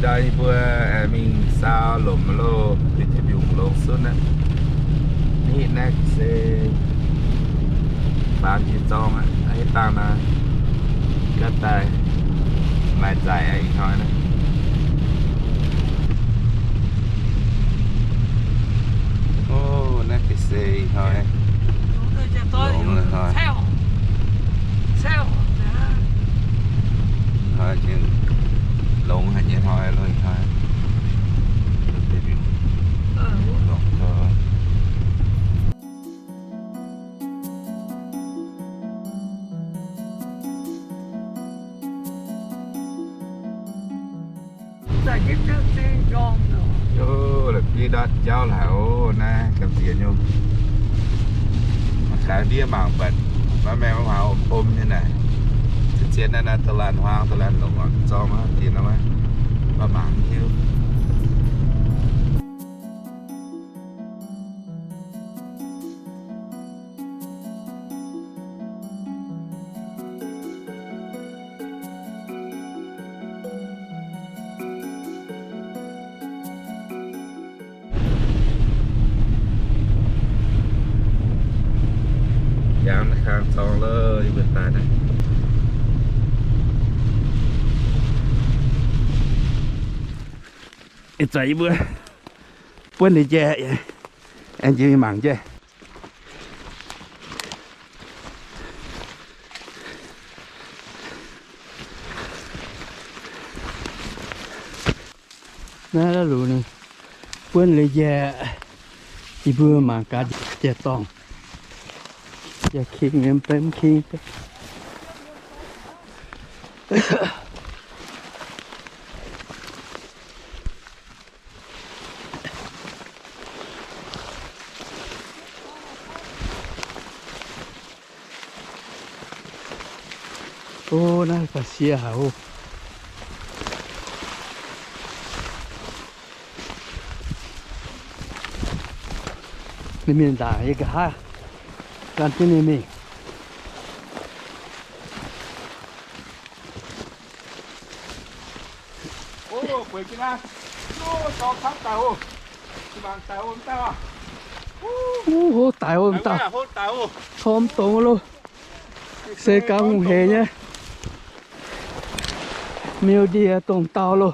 Jaa yie mbuo aengx mingh saau lomc loh, bieqc taux mbiungc longx sunv aqv. Hitv naaiv se faanx jiex zorng aqv. Hitv dangh naaiv, gaav daaih maaih nzaic aqv, ih hnoi naaiv. O, naaiv ga'sie ih hnoi. Longx hnoi. Hnoi longx haic nyei hnoi lo ih hnoi. La'bieiv ndortv jauv laic oc. Naaiv gamh nziex nyei. Mangc gaax ndiev mangc buatc maiv maengh maiv hmuangx om om nyei naaic. Zien-zien naaiv, naaiv da'laanh hmuangx da'laanh longc oc, zorng maiv dien nor, maiv mangc mv hiuv. Yangh naaiv kang zorng lo, yie mbuo daaih naaiv. Ih zanc yie mbuo buonv liuz njaeh, aengx njiec mingh mangc njaeh. Naaiv la'luc ninh buonv liuz njaeh, yie mbuo mangc gaax njaeh dorngh. Njaeh king nyei, mv bei mv king. O, naaiv faah sieqv haic oc. Ninh mingh ndaangc yie nqa'haav gan jienv ninh mingh. Hov daic oc, mv dauh. Tor mv dongz loh. Se gaux hungh heic nyei. Miu ndie dongh dauh loh.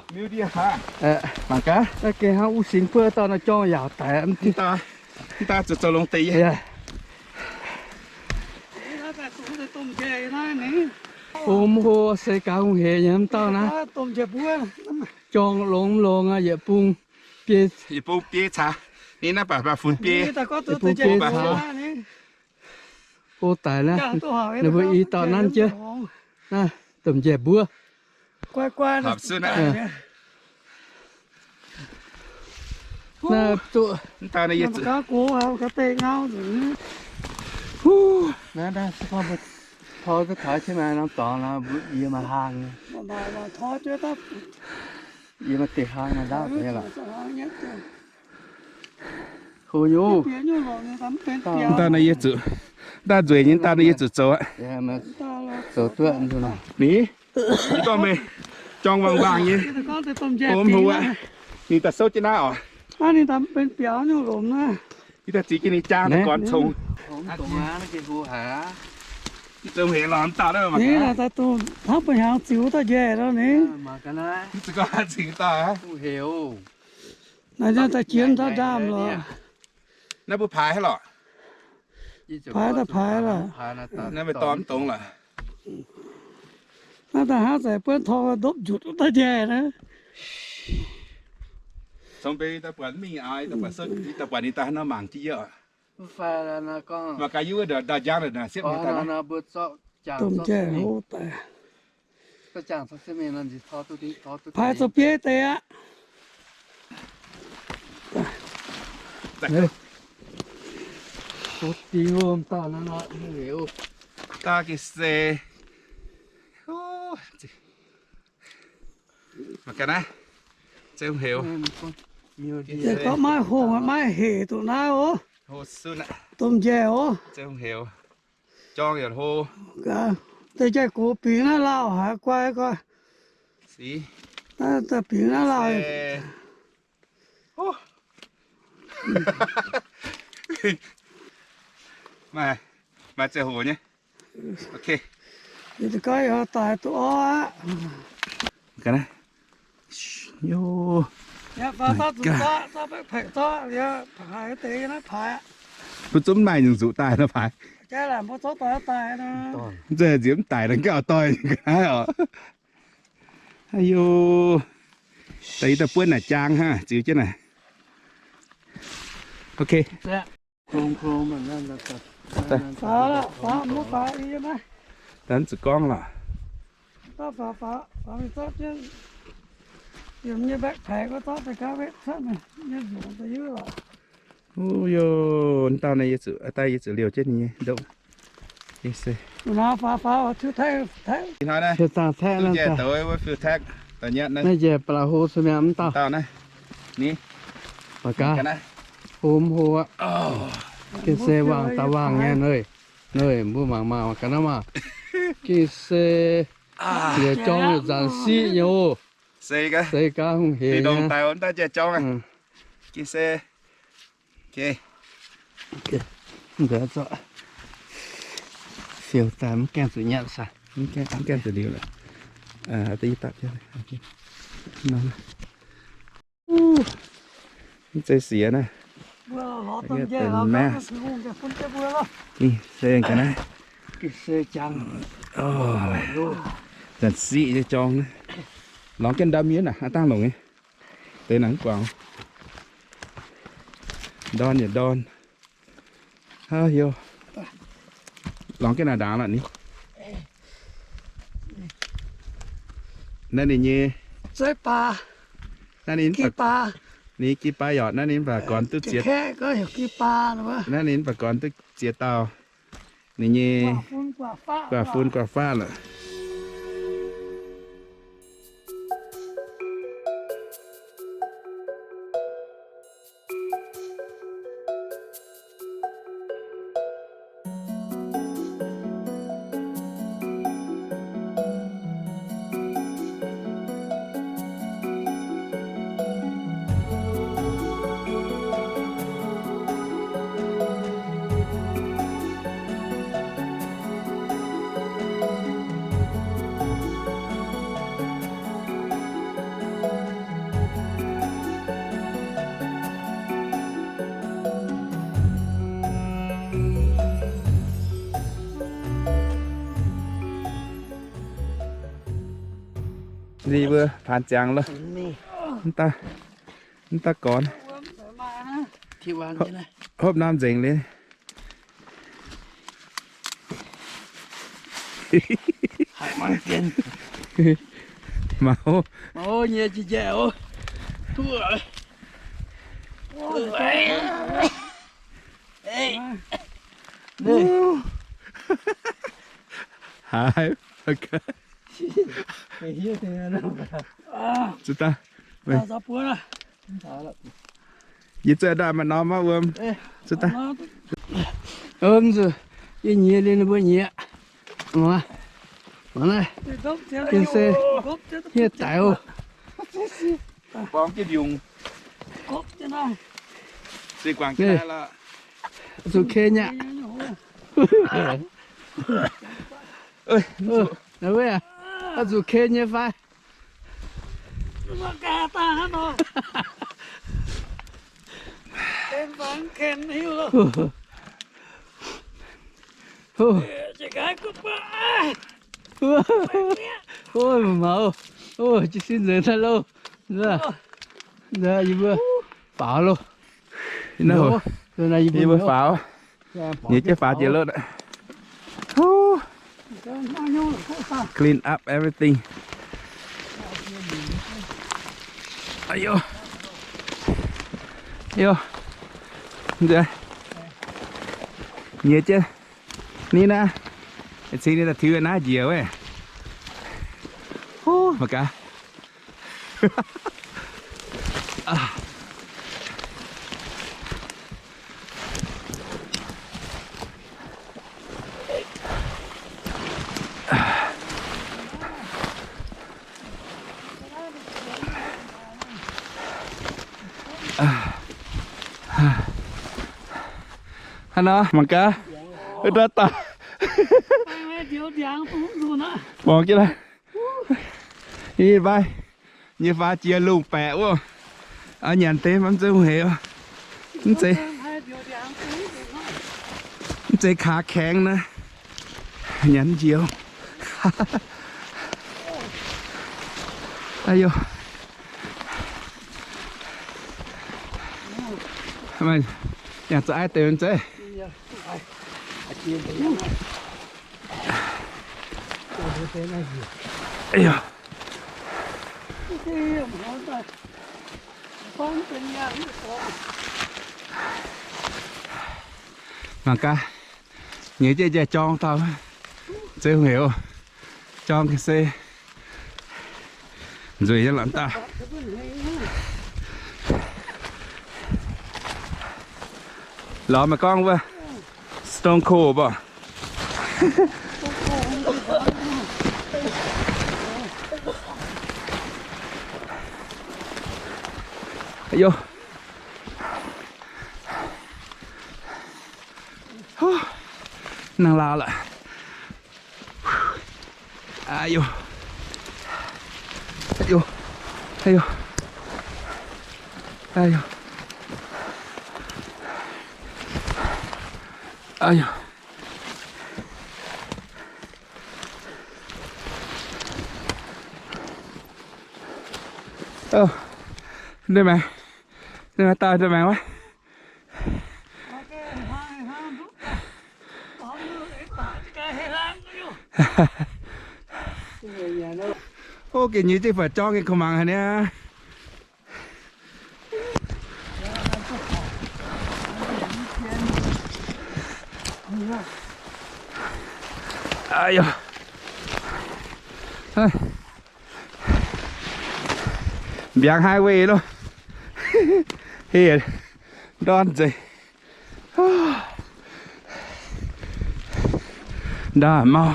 Naaiv gengh hnangv wuov singx buov dauh nor jorng yaauc daic. Mv daaih zoux zoux longx deix. O, mv hlo, se gaux hungh heic nyei mv dauh naaiv. Jorng longx mv longx aqv, yietc bung biei, yietc bung biei caax. Ninh naaiv baac funx biei, yietc bung biei caax. O, daic naaiv, ninh mbuo i dauh nanv jienv. Naaiv domh njaeh mbuov. Naaiv duqv, naaiv, naaiv se gorngv mbuo tor duqv taux jienv maaih norm dorngx nor, mbuo yie maaih hlang nyei. Yie maaih deix hlang maaih ndaauv nyei lorqc. Hlo nyei. Daaih naaiv yie zuqc, daaih nzueic nyei, daaih naaiv yie zuqc zoux aqv. Zoux duqv. Ninh, yie gorngv meih jorng wangh wangh nyei. O, mv hlo aqv. Ninh daaih souv jienv naaiv oc. Yie daaih ziex jienv ninh jaang daaih gorn congx. Zoux heix lorz dauh naaiv mangc gaax. Hnangv ba'hnyangx ziux dauh njaeh nor ninh. Mv zeiz gorngv ziux dauh aqv. Naaiv daaih jiex dauh ndaamv lorqc. Naaiv mbuo paaix haaix lorqc? Paaix daaih paaix lorqc. Naaiv meih dorh mv dongz lorqc. Naaiv daaih hnangv zanc buonv tor ndopv njutc wuov dauh njaeh naaiv. Congx mbuo daaih buatc mingh, daaih buatc ninh daaih haaix nor mangc jienv yie oc. Mangc gaax yie wuov ndau njang naaic siepv mienh daaih. Domh njaeh hlo daic. Paaix zoux biei deix aqv. Daaih ga'sie. Mangc gaax naaiv. Zeiv heuc. Gorngv maiv hungh maiv hec duqv naaiv oc. Domh njaeh oc. Zeiv heuc. Jorng yaac hlo. Deix njaeh gox bingx naaiv lauh haic guai guai. Naaiv daaih bingx naaiv lauh. Maaih, maaih ziangh hoc nyei. Ok. Yie ganh yaac daaih duqv orv aqv. Ga'naaiv. Yo. Mbuo zungv maaih nyungc zuqc daaih nor, Paaix. Mv zeiz nziex mv daic nor, gauh doix ga'naaiv oc. Aiyo. Daaih yie daaih buonv naaic jaang hnangv, ziux jienv naaic. Ok. Daaih mv zuqc gorngv lorqc. Uv yo, dauh naaiv yie zuqc, daaih yie zuqc liouh jienv ninh nyei ndoqv. Ih hnoi naaiv, naaiv njiec ba'laqc hlo cuotv mi'aqv, mv dauh. Ba'gaax, hlo mv hlo aqv. Gengh se wangh daaih wangh nyei, noic, noic mbuo mangc maah, ga'naaiv maah. Gengh se liouh jorng zanc siqv nyei oc. Seix gaax hungh hec nyei. Fiou daaih mv gaengh zuqc nyatv sai. Mv gaengh zuqc liuz lorqc. Mv zeiz siex naaiv. Gengh se ga'naaiv. Zanc siqv nyei jorng naaiv. Lorngx jienv ndamv yie naaic, aav dangh longc nyei. Deix naaic mv guangc. Ndorn yaac ndorn. Aav, yo. Lorngx jienv naaic ndaangc lorqc ni. Naaiv ninh nyei. Naaiv ninh, ninh gi baa yaac naaiv ninh mv baac gornx duqv ziex. Naaiv ninh mv baac gornx duqv ziex dauh. Ninh nyei guaax fun guaax faatv lorqc. Ninh mbuo paanx ziangx loh. Mv daaih gorn. Hopv norm nzengc liuz. Maux. Maux nyei jiex njaih oc. Haaix. Zuqc daaih. Yie za'gengh maaih norm maiv wuom. Zuqc daaih. Ov, yie nyiex liuz ninh mbuo nyiex. Mangc naaiv, gengh se hieh daic oc. Zuqc ken nyei aqv. Zuqc ken nyei fai? Maux, jiez sin nzengc daaih loh. Yie mbuo faaux loh. Yie mbuo faaux. Nyiex jienv faaux jiex lotv. Clean up everything. Aiyo. Aiyo. Nyiex jienv. Ni naaiv. Cingx ninh daaih tiux naaiv njiec wuov. Mangc gaax. Nor mangc gaax, ndortv dauh. Mangc jienv naaiv. Ih, mbaih, nyei faaux jiex lungh baeqc wuov. Aa, nyanc deix mv zeiz hungh heix, mv zeiz, mv zeiz kaax kaengx naaiv. Nyanc jiex. Aa, yaac zuqc aiv deix mv zeiz. Mangc gaax, nyei jienv njaih jorng dauh, zeiz hungh heix, jorng ga'sie nzueic nyei lorqc dauh. Lorz meih gorngv wuov Stone Cold mbuo. Nangh laauh lorqc. Ndeic maengx, ndeic maengx, dauh ndeic maengx wuov. Ov, gengh nyei jienv faaux jorng nyei, kungx mangc haic niaa. Mbiaangx highway loh. Heh, ndorn nzengc. Ndaamv-mauv.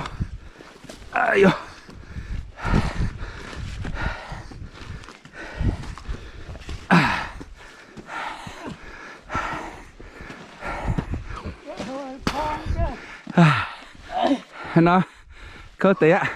Nor, kouv deix aqv.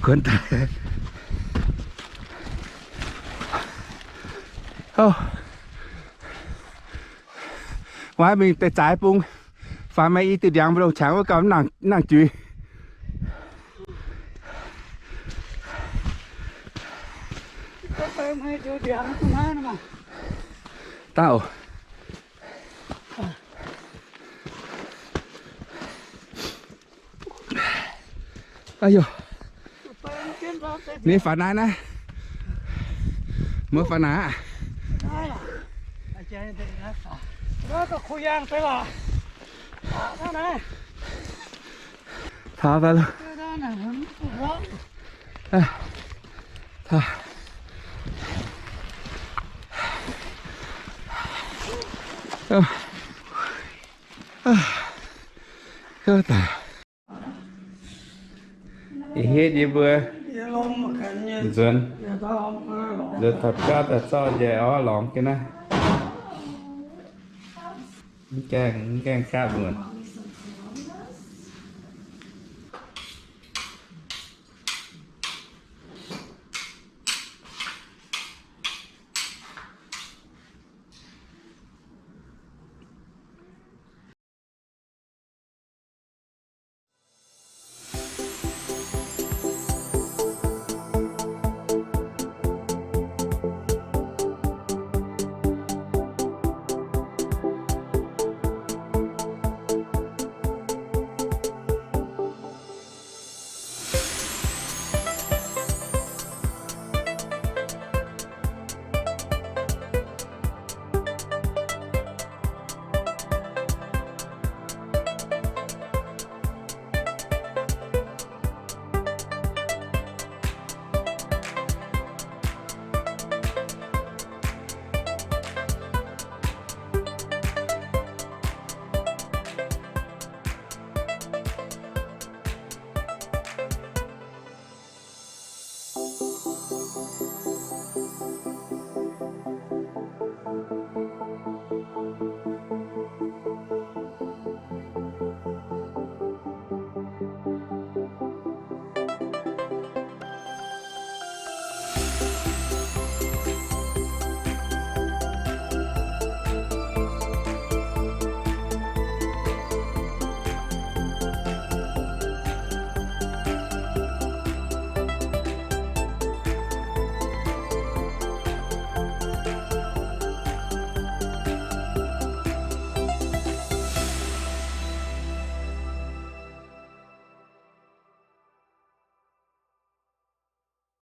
Kuonx daaih. Wuov mingh deix zaaix bung, faaux maaih i diuh ndiangx mbu'ndongx qangx wuov gauh nangc juix. Daaih oc. Ninh faaux naaiv naaiv. Mbuo faaux naaiv aqv. Taux daaih lo. Ih hitv yie mbuo nzuonx, nzuonx taux biauv daaih zorqv njaih orv lorngx jienv naaiv. Mv gaengh, mv gaengh gaatv muonc.